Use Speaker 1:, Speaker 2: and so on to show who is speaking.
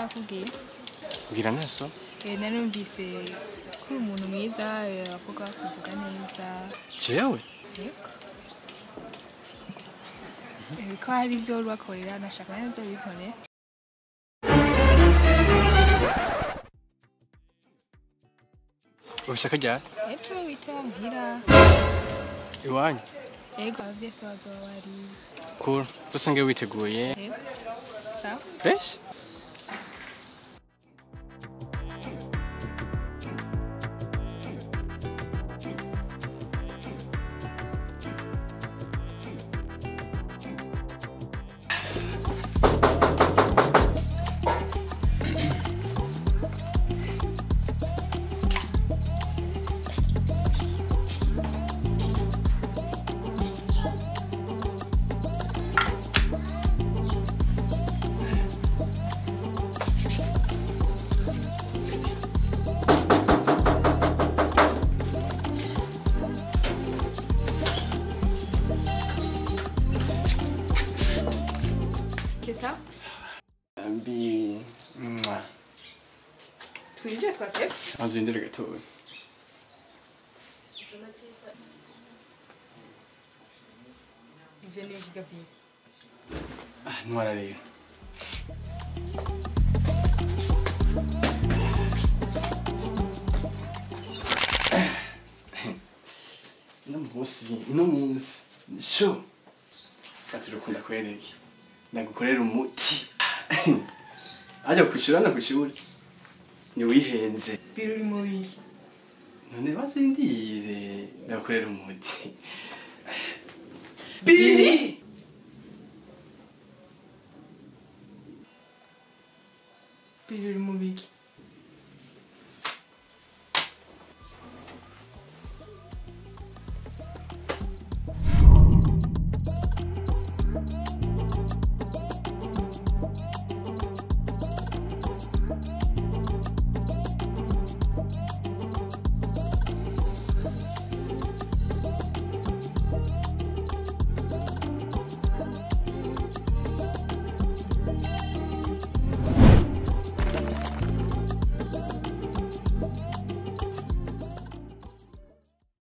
Speaker 1: Narakubwiye.
Speaker 2: Mbwira naso.
Speaker 1: Narumvise ko uri umuntu mwiza, abakobwa bakuvuga neza.
Speaker 2: Jewe?
Speaker 1: Yego. Ko hari ibyo wari ubakorera nashaka neza bikore.
Speaker 2: Ubishaka ryari?
Speaker 1: Ejo wita muhira.
Speaker 2: Iwanyu?
Speaker 1: Yego, abavyeyi se bazoba bari.
Speaker 2: Cool. Dusange witeguye.
Speaker 1: Yego. Sawa.
Speaker 2: Fresh?
Speaker 1: Ça?
Speaker 2: Mbi.
Speaker 1: Twinjire twatevye.
Speaker 2: Azindire gatoya.
Speaker 1: Ivyo ni ibiga bibiri.
Speaker 2: Ah, ntwara rero. No munsi sho. Katirukunda kwereke. Ndagukorera umuti. Ajya kwishura na kwishuri. Ni wihenze.
Speaker 1: Biri uri mubi.
Speaker 2: None bazindire ndagukorera umuti. Biri.
Speaker 1: Biri uri mubi.